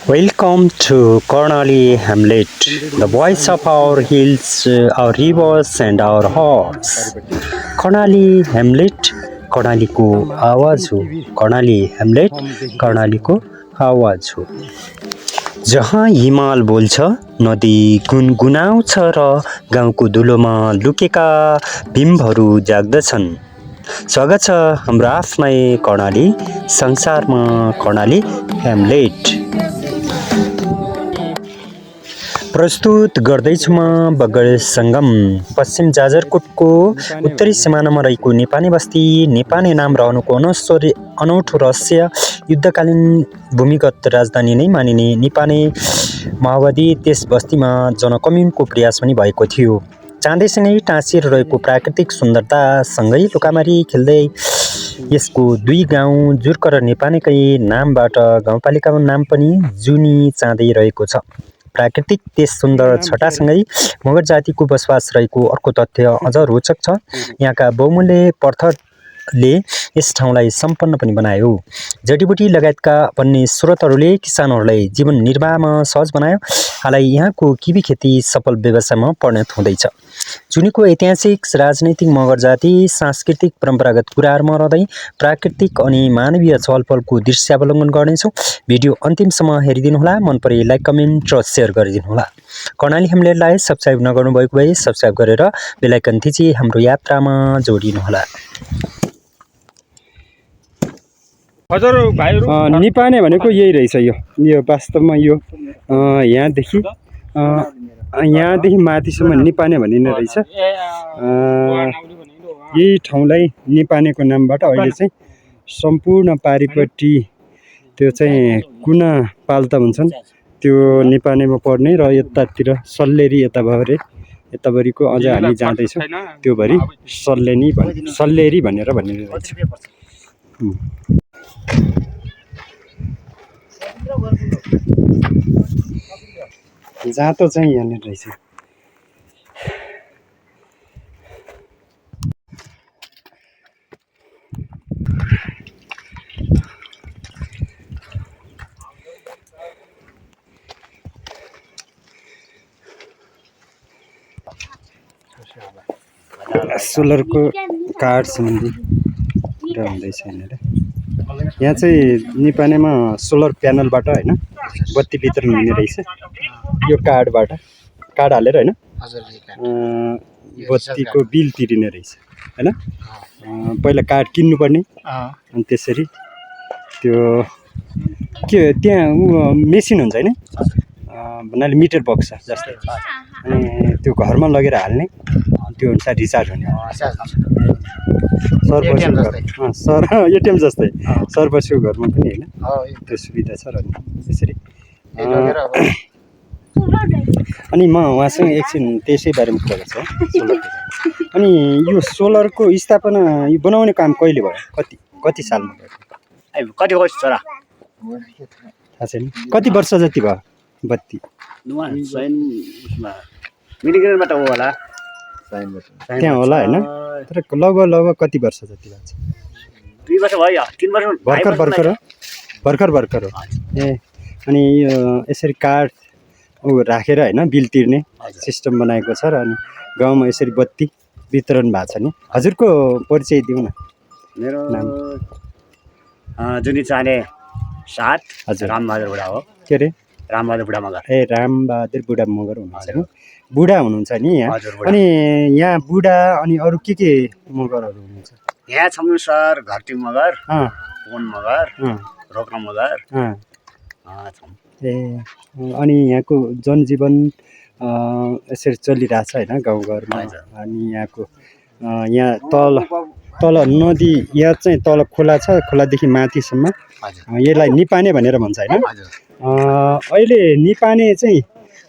Welcome to Karnali Hamlet, the voice of our hills, our rivers and our hearts. Karnali Hamlet, कर्णालीको आवाज हो। Karnali Hamlet कर्णालीको आवाज हो। जहाँ हिमाल बोल्छ, नदी गुनगुनाउँछ र गाउँको धुलोमा लुकेका बिम्बहरू जाग्दछन्। स्वागत छ हाम्रो आफ्नै कर्णाली संसारमा कर्णाली हेमलेट। प्रस्तुत गर्दैछु म बगर संगम। पश्चिम जाजरकोटको उत्तरी सिमानामा रहेको नेपानी बस्ती, नेपाली नाम रहनुको अनौठो रहस्य, युद्धकालीन भूमिगत राजधानी नै मानिने नेपाली माओवादी त्यस बस्तीमा जनकम्युनको प्रयास पनि भएको थियो। चाँदैसँगै टाँसिएर रहेको प्राकृतिक सुन्दरता सँगै लुकामारी खेल्दै यसको दुई गाउँ जुर्क र नेपालीकै नामबाट गाउँपालिकाको नाम पनि जुनी चाँदै रहेको छ। प्राकृतिक त्यस सुन्दर छटासँगै मगर जातिको बसोबास रहेको अर्को तथ्य अझ रोचक छ। यहाँका बहुमूल्य पत्थरले यस ठाउँलाई सम्पन्न पनि बनायो। जडीबुटी लगायतका वन्य स्रोतहरूले किसानहरूलाई जीवन निर्वाहमा सहज बनायो। हालै यहाँको किवी खेती सफल व्यवसायमा परिणत हुँदैछ। जुनीको ऐतिहासिक, राजनैतिक, मगर जाति, सांस्कृतिक, परम्परागत कुराहरूमा रहँदै प्राकृतिक अनि मानवीय छलफलको दृश्यावलोकन गर्नेछौँ। भिडियो अन्तिमसम्म हेरिदिनुहोला। मन परे लाइक, कमेन्ट र सेयर गरिदिनुहोला। कर्णाली हेमलेटलाई सब्स्क्राइब नगर्नुभएको भए सब्स्क्राइब गरेर बेल आइकन थिची हाम्रो यात्रामा जोडिनुहोला। हजुर भाइहरु, निपाने भनेको यही रहेछ। यो वास्तवमा यो यहाँदेखि माथिसम्म निपाने भनिने रहेछ। यही ठाउँलाई निपानेको नामबाट अहिले चाहिँ सम्पूर्ण पारिपट्टि त्यो चाहिँ कुना पाल्ता भन्छन्, त्यो निपानेमा पर्ने र यतातिर सल्लेरी यताभरिको अझ हामी जाँदैछौँ त्यो भरि सल्लेरी भनेर भनिने रहेछ। जाँतो चाहिँ यहाँनिर रहेछ। सोलरको कार्ड सम्बन्धी कुरा हुँदैछ यहाँनिर। यहाँ चाहिँ निपानेमा सोलर प्यानलबाट होइन बत्ती वितरण हुने रहेछ। यो कार्ड हालेर होइन बत्तीको बिल तिरिने रहेछ होइन। पहिला कार्ड किन्नुपर्ने अनि त्यसरी त्यो के त्यहाँ मेसिन हुन्छ होइन, भन्नाले मिटर बक्स जस्तै, अनि त्यो घरमा लगेर हाल्ने, त्यो अनुसार रिचार्ज हुने। एटिएम जस्तै सर्भरको घरमा पनि होइन त्यो सुविधा छ र त्यसरी। अनि म उहाँसँग एकछिन त्यसै बारेमा कुरा गर्छु है, सोलरको। अनि यो सोलरको स्थापना यो बनाउने काम कहिले भयो, कति सालमा भयो? कति हो छोरा? थाहा छैन। कति वर्ष जति भयो बत्ती? मिडिग्रेनबाट हो होला, त्यहाँ होला होइन। तर लगभग कति वर्ष जति भएको छ? 2 वर्ष भयो, 3 वर्ष भर्खर हो। ए, अनि यो यसरी कार्ड राखेर होइन बिल तिर्ने सिस्टम बनाएको छ र अनि गाउँमा यसरी बत्ती वितरण भएको छ नि। हजुरको परिचय दिउँ न। मेरो जुनी चाहने साथ हजुर रामबहादुर बुढा हो। के अरे? रामबहादुर बुढा मगर। ए, रामबहादुर बुढा मगर हुनुहुन्छ नि। बुढा हुनुहुन्छ नि यहाँ। हजुर, अनि यहाँ बुढा अनि अरू के मगरहरू हुनुहुन्छ? यहाँ छौँ सर, घरटी मगर, पोन मगर, रोक्न मगर छौँ। ए, अनि यहाँको जनजीवन यसरी चलिरहेछ होइन गाउँघरमा। अनि यहाँ तल नदी, यहाँ चाहिँ तल खोला छ, खोलादेखि माथिसम्म यसलाई निपाने भनेर भन्छ होइन। अहिले निपाने चाहिँ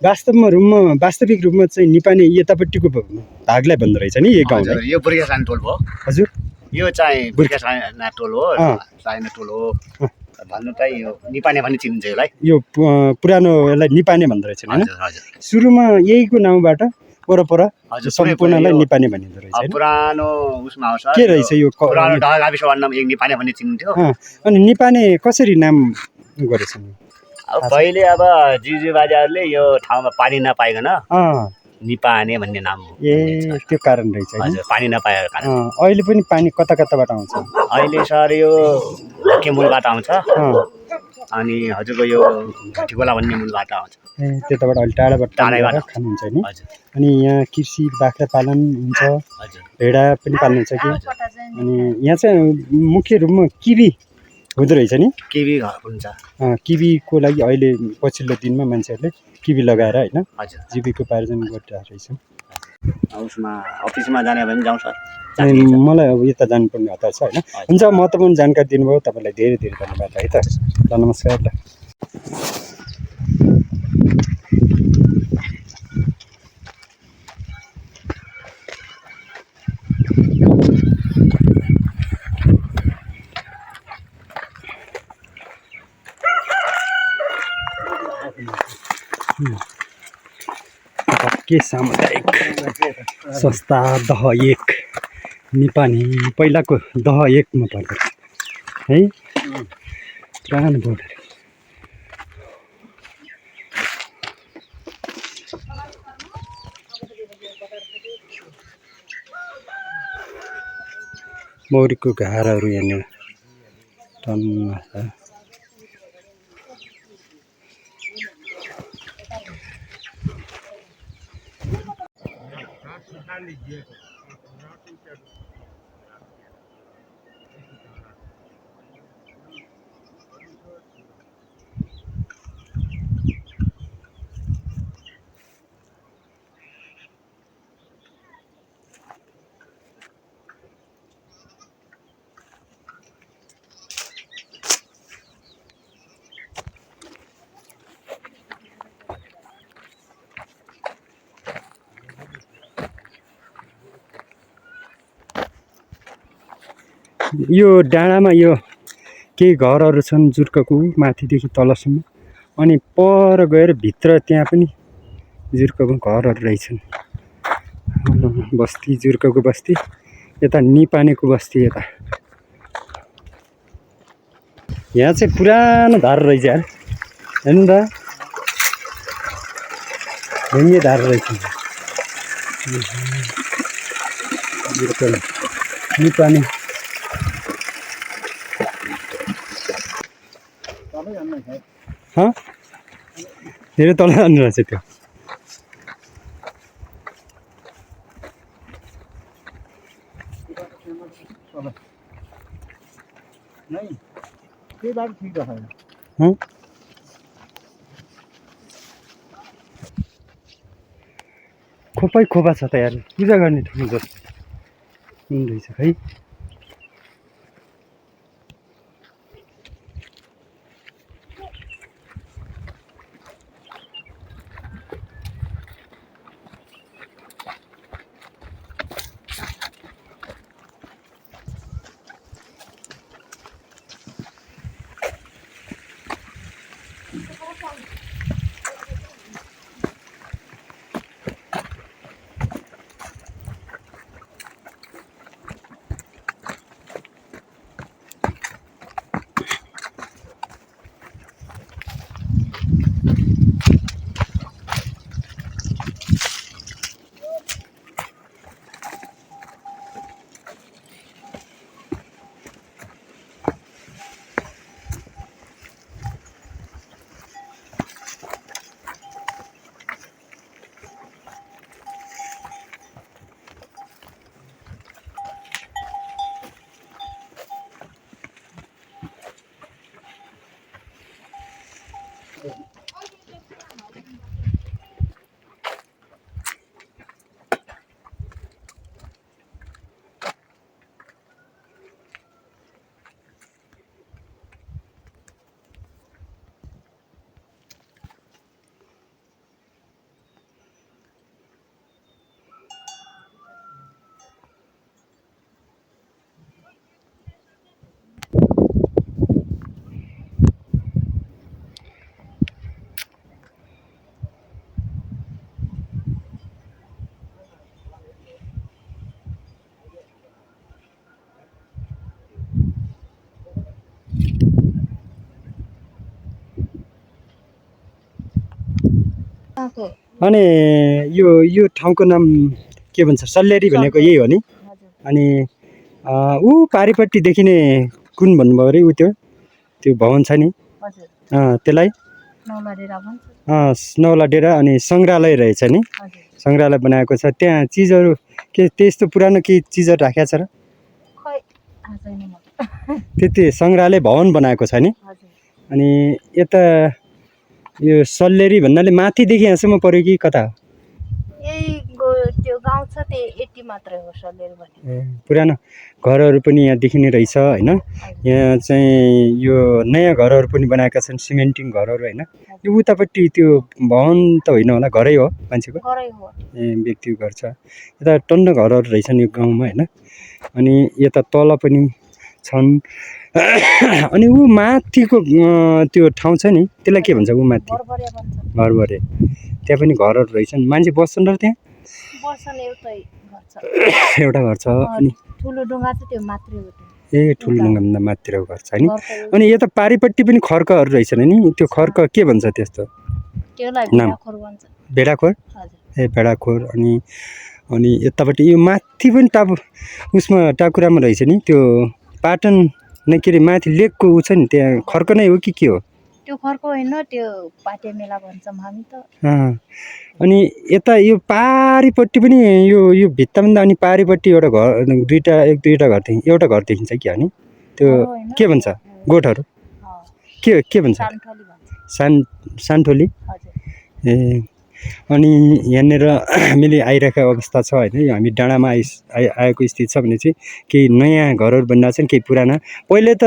वास्तविक रूपमा चाहिँ निपाने यतापट्टिको भागलाई भन्दो रहेछ नि यो गाउँलाई। यो बुर्खा सानो टोल भयो। हजुर, यो चाहिँ बुर्खा सानो टोल हो, सानो टोल हो भन्नु चाहिँ यो निपाने भन्ने चिनिन्छ यसलाई। यो पुरानो यसलाई निपाने भन्दो रहेछ होइन। हजुर। सुरुमा यहीको नाउँबाट वरपर हजुर, सम्पूर्णलाई यो- निपाने भनिँदो रहेछ हैन? पुरानो उसमा हो सर के रहेछ यो पुरानो ढका गाविस वार्ड नम्बर 1 निपाने भन्ने चिन्थ्यो। अनि निपाने कसरी नाम गरेछन्? अब पहिले अब जिजु बाजेहरूले यो ठाउँमा पानी नपाइकन निपाने भन्ने नाम हो। ए त्यो कारण रहेछ हैन? हजुर, पानी नपाएको कारण। अहिले पनि पानी कता कताबाट आउँछ? अहिले सर यो केमुलबाट आउँछ अनि हजुरको यो घटिकोला भन्ने मूलबाट आउँछ। ए त्यताबाट अलि टाढाबाट टाढैबाट खानुहुन्छ नि? हजुर अनि यहाँ कृषि बाख्रा पालन हुन्छ, हजुर भेडा पनि पाल्नुहुन्छ कि? अनि यहाँ चाहिँ मुख्य रूपमा किवी हुँदो रहेछ नि? किवी हुन्छ। किवीको लागि अहिले पछिल्लो दिनमा मान्छेहरूले किवी लगाएर होइन हजुर जीविकोपार्जन गरिरहेको रहेछ। उसमा अफिसमा जाने भने पनि जाउँ सर। अनि मलाई अब यता जानुपर्ने हतार छ होइन। हुन्छ, महत्त्वपूर्ण जानकारी दिनुभयो, तपाईँलाई धेरै धेरै धन्यवाद है त। ल नमस्कार ल। के सामुदायिक संस्था दह 1 निपाने पहिलाको दह 1 मा पर्दो है, पुरानो बोर्डर। मौरीको घारहरू यहाँनिर टनमा छ। यो डाँडामा यो केही घरहरू छन् जुर्काको माथिदेखि तलसम्म, अनि पर गएर भित्र त्यहाँ पनि जुर्काको घरहरू रहेछन्। बस्ती जुर्काको बस्ती, यता निपानेको बस्ती यता। यहाँ चाहिँ पुरानो धार रहेछ यार, हेर्नु त ढुङ्गे धार रहेछ। निपाने धेरै तल जानु रहेछ त्यो। खोपै खोपा छ त यार, पूजा गर्ने ठाउँ जस्तो रहेछ है। हो अनि यो ठाउँको नाम के भन्छ सल्लेरी भनेको यही हो नि हजुर अनि ऊ पारिपट्टि देखिने कुन भन्नुभयो अरे ऊ त्यो भवन छ नि हजुर त्यसलाई नौला डेरा भन्छ नौला डेरा अनि सङ्ग्रहालय रहेछ नि हजुर सङ्ग्रहालय बनाएको छ त्यहाँ चिजहरू के त्यस्तो पुरानो केही चिजहरू राखेको छ र खै थाहा छैन मलाई त्यति सङ्ग्रहालय भवन बनाएको छ नि हजुर अनि यता यो सल्लेरी भन्नाले माथिदेखि यहाँसम्म पऱ्यो कि कता हो यही त्यो गाउँ छ त्यो यति मात्रै हो सलेर भने पुरानो घरहरू पनि यहाँ देखिने रहेछ होइन यहाँ चाहिँ यो नयाँ घरहरू पनि बनाएका छन् सिमेन्टिङ घरहरू होइन यो उतापट्टि त्यो भवन त होइन होला घरै हो मान्छेको गरै हो व्यक्तिको घर छ यता टन्न घरहरू रहेछन् यो गाउँमा होइन अनि यता तल पनि छन् अनि ऊ माथिको त्यो ठाउँ छ नि त्यसलाई के भन्छ ऊ माथि बरबरिया भन्छ घरबरे त्यहाँ पनि घरहरू रहेछन् मान्छे बस्छन् र त्यहाँ बस्छन् एउटै घर छ एउटा घर छ अनि ठुलो डुङ्गा चाहिँ त्यो मात्रै हो ए ठुलो ढुङ्गाभन्दा माथिको घर छ नि घर त अनि यता पारिपट्टि पनि खर्कहरू रहेछन् नि त्यो खर्क के भन्छ त्यस्तो त्यसलाई नाम? भेडाखोर भन्छ भेडाखोर हजुर ए भेडाखोर अनि यतापट्टि यो माथि पनि उसमा टाकुरामा रहेछ नि त्यो पाटन नै के अरे माथि लेकको ऊ छ नि त्यहाँ खर्क नै हो कि के हो त्यो खर्को होइन त्यो पाटे मेला भन्छौँ हामी त अनि यता यो पारिपट्टि पनि यो भित्ताभन्दा अनि पारिपट्टि एउटा घर एक दुईवटा घरदेखि एउटा घर देखिन्छ कि अनि त्यो के भन्छ गोठहरू के भन्छ सान्ठोली भन्छ सान्ठोली हजुर ए अनि यहाँनिर हामीले आइरहेको अवस्था छ होइन यो हामी डाँडामा आएको स्थिति छ भने चाहिँ केही नयाँ घरहरू बनिरहेको छन् केही पुराना पहिले त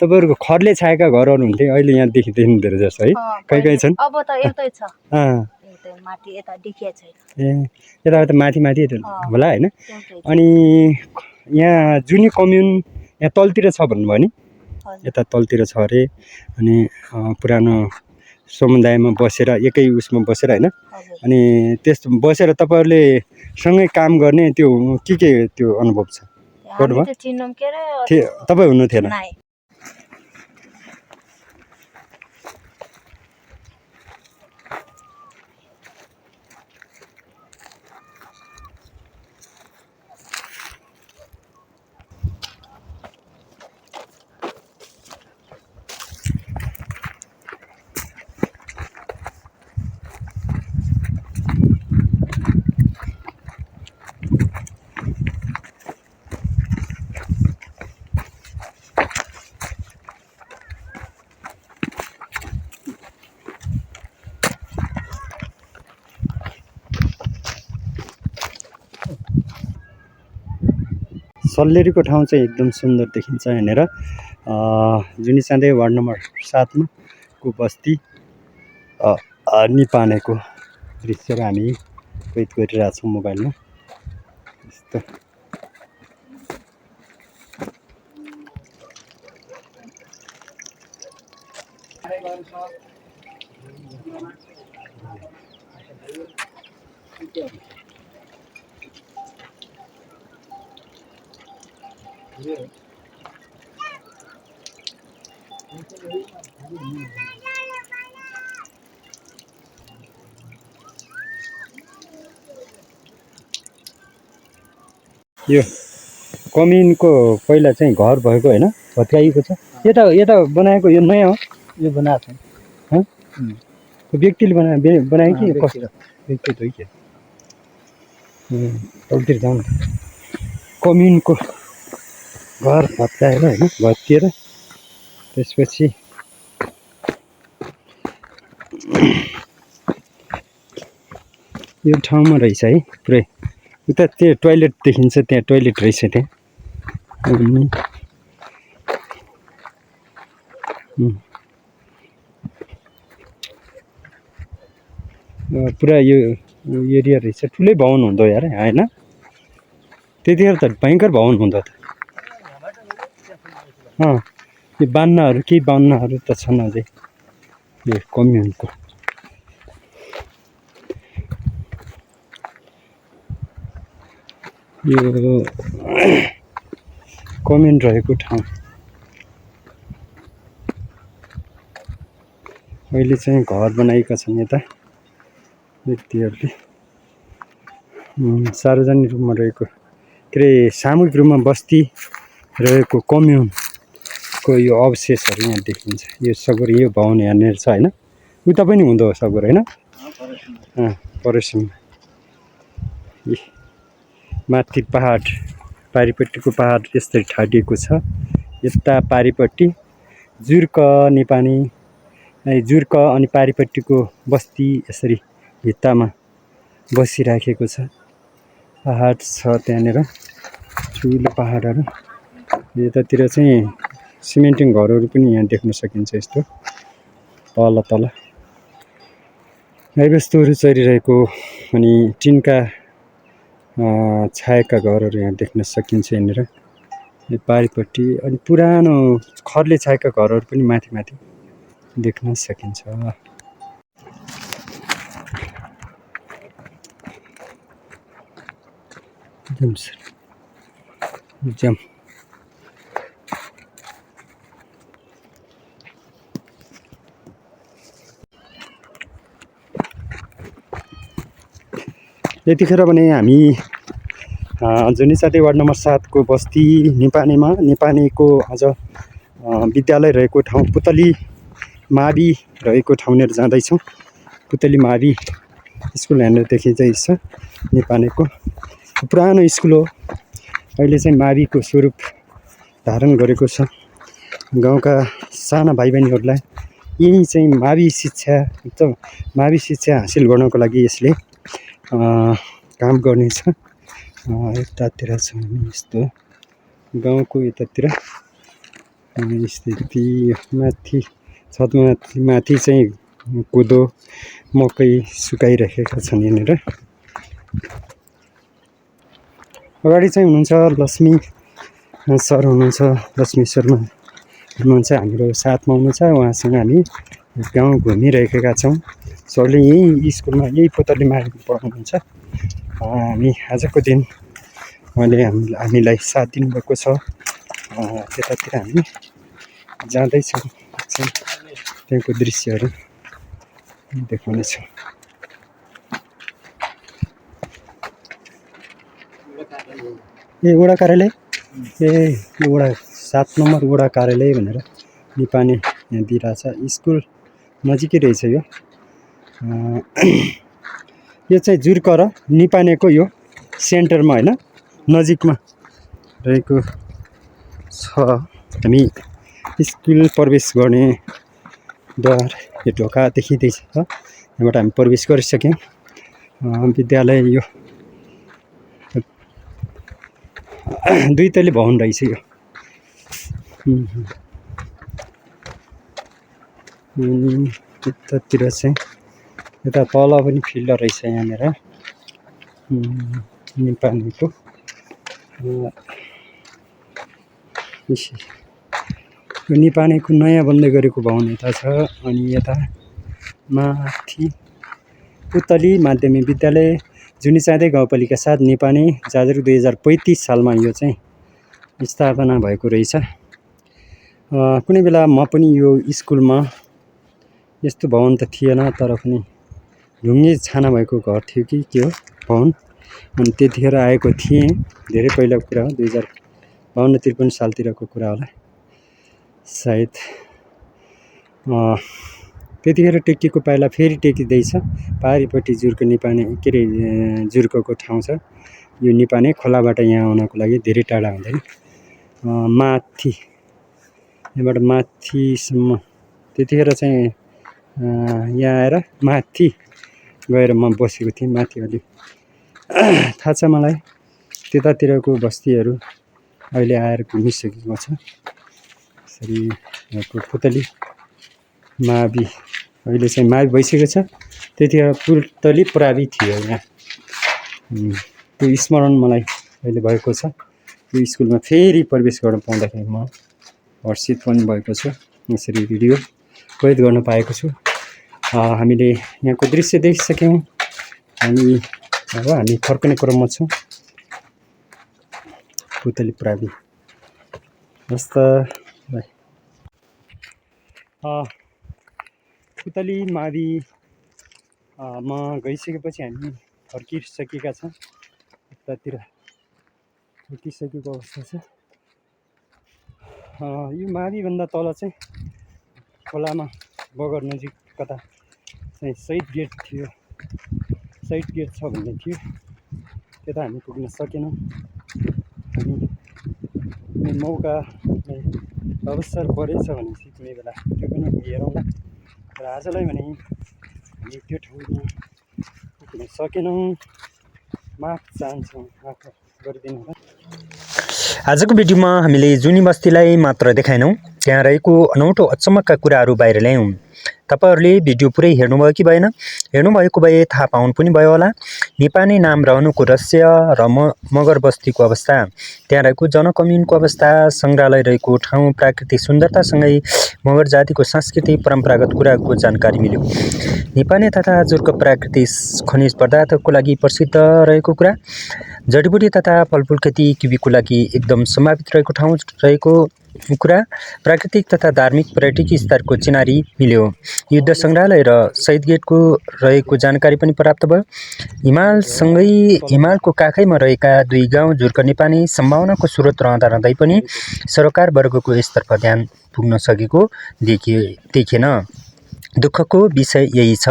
तपाईँहरूको खरले छाएका घरहरू हुन्थे अहिले यहाँ देखिँदो रहेछ जस्तो है कहीँ कहीँ छन् अब त एउटै छ एउटै माथि यता देखिया छैन ए यता त माथि होला होइन एउटै अनि यहाँ जुनी कम्युन यहाँ तलतिर छ भन्नुभयो नि यता तलतिर छ अरे अनि पुरानो समुदायमा बसेर एकै उसमा बसेर होइन हजुर अनि त्यस्तो बसेर तपाईँहरूले सँगै काम गर्ने त्यो के त्यो अनुभव छ हामी त चिन्नौँ के अरे तपाईँ हुनु थिएन नाइ सल्लेरीको ठाउँ चाहिँ एकदम सुन्दर देखिन्छ यहाँनिर जुनी चाँदै वार्ड नम्बर 7 मा को बस्ती निपानेको दृश्यहरू हामी कैद गरिरहेको छौँ मोबाइलमा यस्तो यो कमिनको पहिला चाहिँ घर भएको होइन भत्काइएको छ यता बनाएको यो नयाँ हो यो बनाएको छ व्यक्तिले बनायो कि कस्तो व्यक्ति हो कि तलतिर जाउँ न कमिनको घर भत्काएर होइन भत्किएर त्यसपछि यो ठाउँमा रहेछ है पुरै उता त्यो टोइलेट देखिन्छ त्यहाँ टोइलेट रहेछ त्यहाँ पुरा यो एरिया रहेछ ठुलै भवन हुँदो यार होइन त्यतिखेर त भयङ्कर भवन हुँदो त यो बान्नाहरू केही बान्नाहरू त छन् अझै यो कम्युनको यो कम्युन रहेको ठाउँ अहिले चाहिँ घर बनाएका छन् यता व्यक्तिहरूले सार्वजनिक रूपमा रहेको के अरे सामूहिक रूपमा बस्ती रहेको कम्युनको यो अवशेषहरू यहाँ देखिन्छ। यो सगुर यो भवन यहाँनिर छ होइन, उता पनि हुँदो हो सगुर होइन, परेसनमा माथि पहाड पारिपट्टिको पहाड यसरी ठाडिएको छ। यता पारिपट्टि जुर्क निपानी जुर्क अनि पारिपट्टिको बस्ती यसरी भित्तामा बसिराखेको छ। पहाड छ त्यहाँनिर ठुलो पहाडहरू। यतातिर चाहिँ सिमेन्टिङ घरहरू पनि यहाँ देख्न सकिन्छ। यस्तो तल तल गाईबस्तुहरू चरिरहेको अनि टिनका छाएका घरहरू यहाँ देख्न सकिन्छ। यहाँनिर पारिपट्टि अनि पुरानो खरले छाएका घरहरू पनि माथि माथि देख्न सकिन्छ। जम यतिखेर भने हामी जुनिचाँदे वार्ड नम्बर 7 को बस्ती निपानीको अझ विद्यालय रहेको ठाउँ पुतली मावि रहेको ठाउँनिर जाँदैछौँ। पुतली मावि स्कुल यहाँनिर देखिँदैछ। निपानीको पुरानो स्कुल हो। अहिले चाहिँ माविको स्वरूप धारण गरेको छ। गाउँका साना भाइ बहिनीहरूलाई यही चाहिँ मावि शिक्षा हासिल गर्नको लागि यसले काम गर्नेछ। यतातिर छ यस्तो गाउँको यतातिर स्थिति माथि छतमा माथि चाहिँ कोदो मकै सुकाइरहेका छन्। यहाँनिर अगाडि चाहिँ हुनुहुन्छ लक्ष्मी सर हुनुहुन्छ, लक्ष्मी शर्मा हुनुहुन्छ, हाम्रो साथमा हुनुहुन्छ। उहाँसँग हामी गाउँ घुमिरहेका छौँ। सरले यही स्कुलमा यही पुतलीमा पढाउनुहुन्छ। हामी आजको दिन उहाँले हामीलाई साथ दिनुभएको छ। त्यतातिर हामी जाँदैछौँ। त्यहाँको दृश्यहरू देखाउनेछौँ। ए वडा कार्यालय वडा 7 नम्बर वडा कार्यालय भनेर निपानी यहाँ दिइरहेछ। स्कुल नजिकै रहेछ यो। यो चाहिँ जुर्क र निपानेको यो सेन्टरमा होइन नजिकमा रहेको छ। हामी स्कुल प्रवेश गर्ने द्वार यो ढोका देखिँदैछ। यहाँबाट हामी प्रवेश गरिसक्यौँ। विद्यालय यो 2 तले भवन रहेछ यो। यतातिर चाहिँ यता तल पनि फिल्ड रहेछ यहाँनिर निपानीको। यो निपानीको नयाँ बन्दै गरेको भवन यता छ। अनि यता माथि पुतली माध्यमिक विद्यालय जुनिचाँदे गाउँपालिका 7 निपानी जाजर 2035 सालमा यो चाहिँ स्थापना भएको रहेछ। कुनै बेला म पनि यो स्कुलमा यस्तो भवन त थिएन, तर पनि ढुङ्गे छाना भएको घर थियो कि के हो भवन। अनि त्यतिखेर आएको थिएँ। धेरै पहिलाको कुरा हो, 2052-53 सालतिरको कुरा होला सायद। त्यतिखेर टेकिएको पाइला फेरि टेकिँदैछ। पारिपट्टि जुर्क निपाने के अरे जुर्कको ठाउँ छ। यो निपाने खोलाबाट यहाँ आउनको लागि धेरै टाढा हुँदैन। माथि यहाँबाट माथिसम्म त्यतिखेर चाहिँ यहाँ आएर माथि गएर म बसेको थिएँ। माथि अलिक थाहा छ मलाई। त्यतातिरको बस्तीहरू अहिले आएर घुमिसकेको छ। यसरी यहाँको पुतली मावि अहिले चाहिँ मावि भइसकेको छ। त्यतिखेर पुतली प्रावि थियो यहाँ। त्यो स्मरण मलाई अहिले भएको छ। यो स्कुलमा फेरि प्रवेश गर्न पाउँदाखेरि म हर्षित पनि भएको छु। यसरी भिडियो कैद गर्न पाएको छु। हामीले यहाँको दृश्य देखिसक्यौँ। हामी फर्कने क्रममा छौँ। पुतली प्रावि हस् त भाइ। पुतली मावि म गइसकेपछि हामी फर्किसकेका छौँ। यतातिर फर्किसकेको अवस्था छ। यो माविभन्दा तल चाहिँ खोलामा बगर नजिक कता चाहिँ साइड गेट थियो, साइड गेट छ भन्ने थियो, त्यता हामी पुग्न सकेनौँ। हामी कुनै मौका अवसर परेछ भनेपछि कुनै बेला त्यो पनि हेरौँला। र आजलाई भने हामी त्यो ठाउँमा पुग्न सकेनौँ, माफ चाहन्छौँ, माफ गरिदिनु होला। आजको भिडियोमा हामीले जुनी बस्तीलाई मात्र देखाएनौँ, त्यहाँ रहेको अनौठो अचम्मका कुराहरू बाहिर ल्यायौँ। तपाईहरूले भिडियो पुरै हेर्नुभयो कि भएन? हेर्नुभएको भए थाहा पाउनु पनि भयो होला। निपाने नाम रहनुको रहस्य र मगर बस्तीको अवस्था, त्यहाँ रहेको जनकम्युनको अवस्था, सङ्ग्रहालय रहेको ठाउँ, प्राकृतिक सुन्दरतासँगै मगर जातिको सांस्कृतिक परम्परागत कुराको जानकारी मिल्यो। निपाने तथा हजुरको प्राकृतिक खनिज पदार्थको लागि प्रसिद्ध रहेको कुरा, जडीबुटी तथा फलफुल खेती किबीको लागि एकदम सम्भावित रहेको ठाउँ रहेको कुरा, प्राकृतिक तथा धार्मिक पर्यटकीय स्तरको चिनारी मिल्यो। युद्ध सङ्ग्रहालय र शहीद गेटको रहेको जानकारी पनि प्राप्त भयो। हिमालको काखैमा रहेका दुई गाउँ झुर्क निपाने सम्भावनाको स्रोत रहँदा पनि सरकार वर्गको यसतर्फ ध्यान पुग्न सकेको देखिएन। दुःखको विषय यही छ।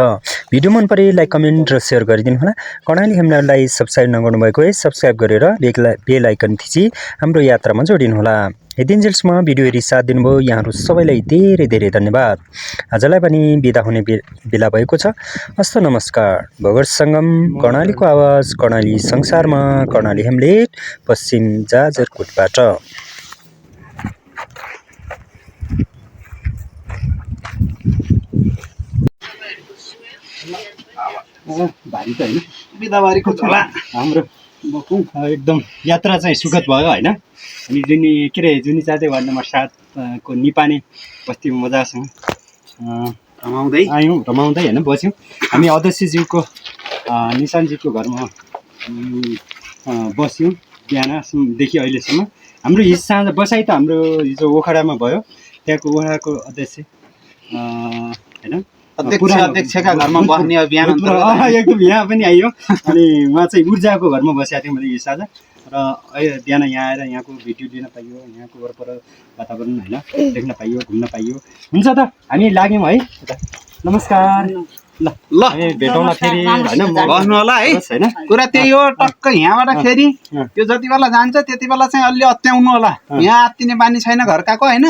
भिडियो मन परे लाइक, कमेन्ट र सेयर गरिदिनु होला। कर्णाली हेम्लरलाई सब्सक्राइब नगर्नुभएको है सब्सक्राइब गरेर बेल आइकन थिची हाम्रो यात्रामा जोडिनु होला। यतिन्जेलसम्म भिडियो हेरी साथ दिनुभयो यहाँहरू सबैलाई धेरै धेरै धन्यवाद। आजलाई पनि बिदा हुने बेला भएको छ। हस्त नमस्कार। बगर सङ्गम, कर्णालीको आवाज, कर्णाली संसारमा, कर्णाली हेम्लेट, पश्चिम जाजरकोटबाट। भारी त होइन, बिदाबारीको झोला हाम्रो एकदम यात्रा चाहिँ सुखद भयो होइन। हामी जुनी चाँजै वार्ड नम्बर 7 को निपाने बस्तीमा मजासँग आयौँ, रमाउँदै होइन बस्यौँ। हामी अध्यक्षज्यूको निशानजीको घरमा बस्यौँ बिहानदेखि अहिलेसम्म। हाम्रो साँझ बसाइ त हाम्रो हिजो ओखडामा भयो, त्यहाँको ओखडाको अध्यक्ष होइन अध्यक्षका घरमा बस्ने अभियान एकदम यहाँ पनि आइयो। अनि उहाँ चाहिँ ऊर्जाको घरमा बसेको थियो मैले यो साझा, र बिहान यहाँ आएर यहाँको भिडियो लिन पाइयो, यहाँको वरपर वातावरण होइन देख्न पाइयो, घुम्न पाइयो। हुन्छ त हामी लाग्यौँ है। नमस्कार। ल भेटौँला फेरि होइन, बस्नु होला है। कुरा त्यही हो, टक्क यहाँबाट फेरि त्यो जति बेला जान्छ त्यति बेला चाहिँ अलि अत्याउनु होला। यहाँ आत्तिने बानी छैन घर गएको होइन।